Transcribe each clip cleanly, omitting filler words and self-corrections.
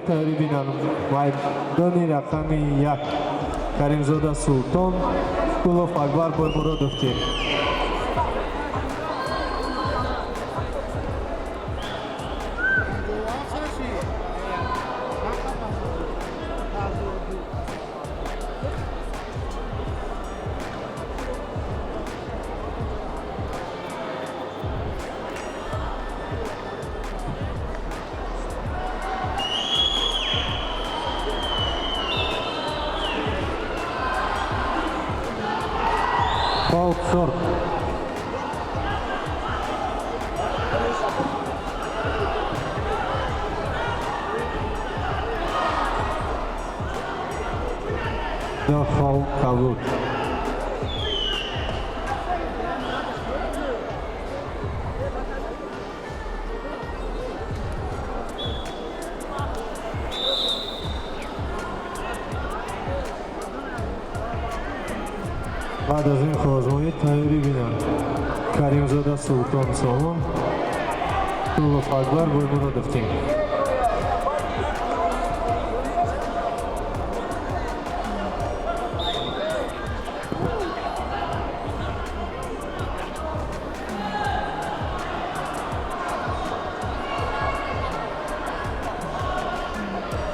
Тайёрӣ бинанд. Майдони рақами 1, Каримзода Султон, Кулов Акбар, Боймуродов тим. Фол сурх. Ду хол кабуд. Баъд аз ин хоҳозмоӣ тайёрӣ бинанд Каримзода Султон Сомон, Тулов Акбар, Боймуродов тим.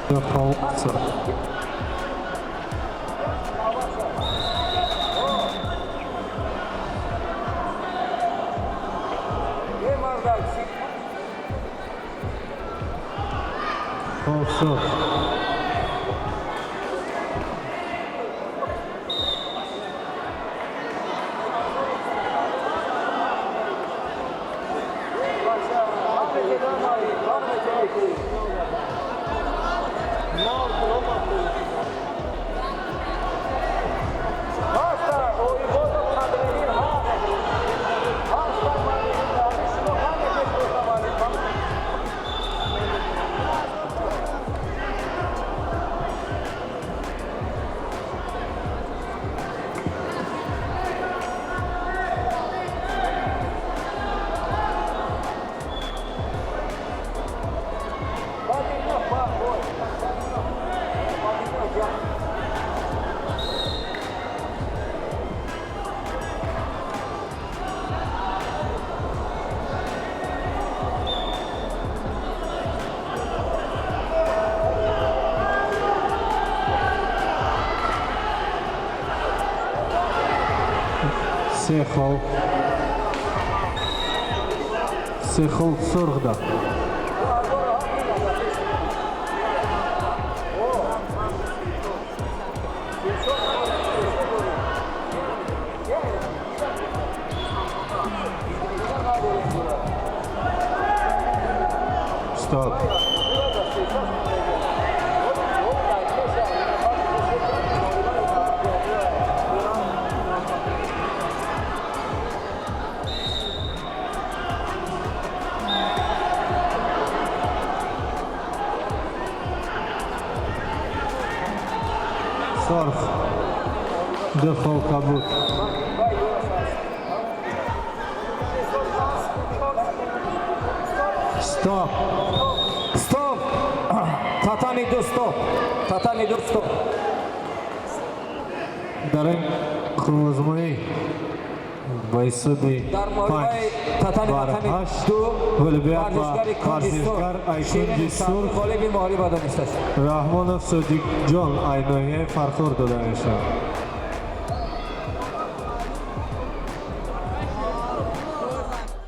Ду хол сурх. Фол сурх. Се хол, се хол сурх дод. Стоп. Сурх. Ду хол кабуд. Стоп. Стоп! Татами ду, стоп! Татами ду, стоп! Дар ин қувваозмоӣ ба ҳисоби Дар муҳорибаи татами бар рақами 8 ду ғолибият ба варзишгари варзишгар Айкунди Ширин Сурх ғолиби муҳориба дониста шуд. Раҳмонов Содиқҷон, ай ноҳияи Фархор дода мешавад.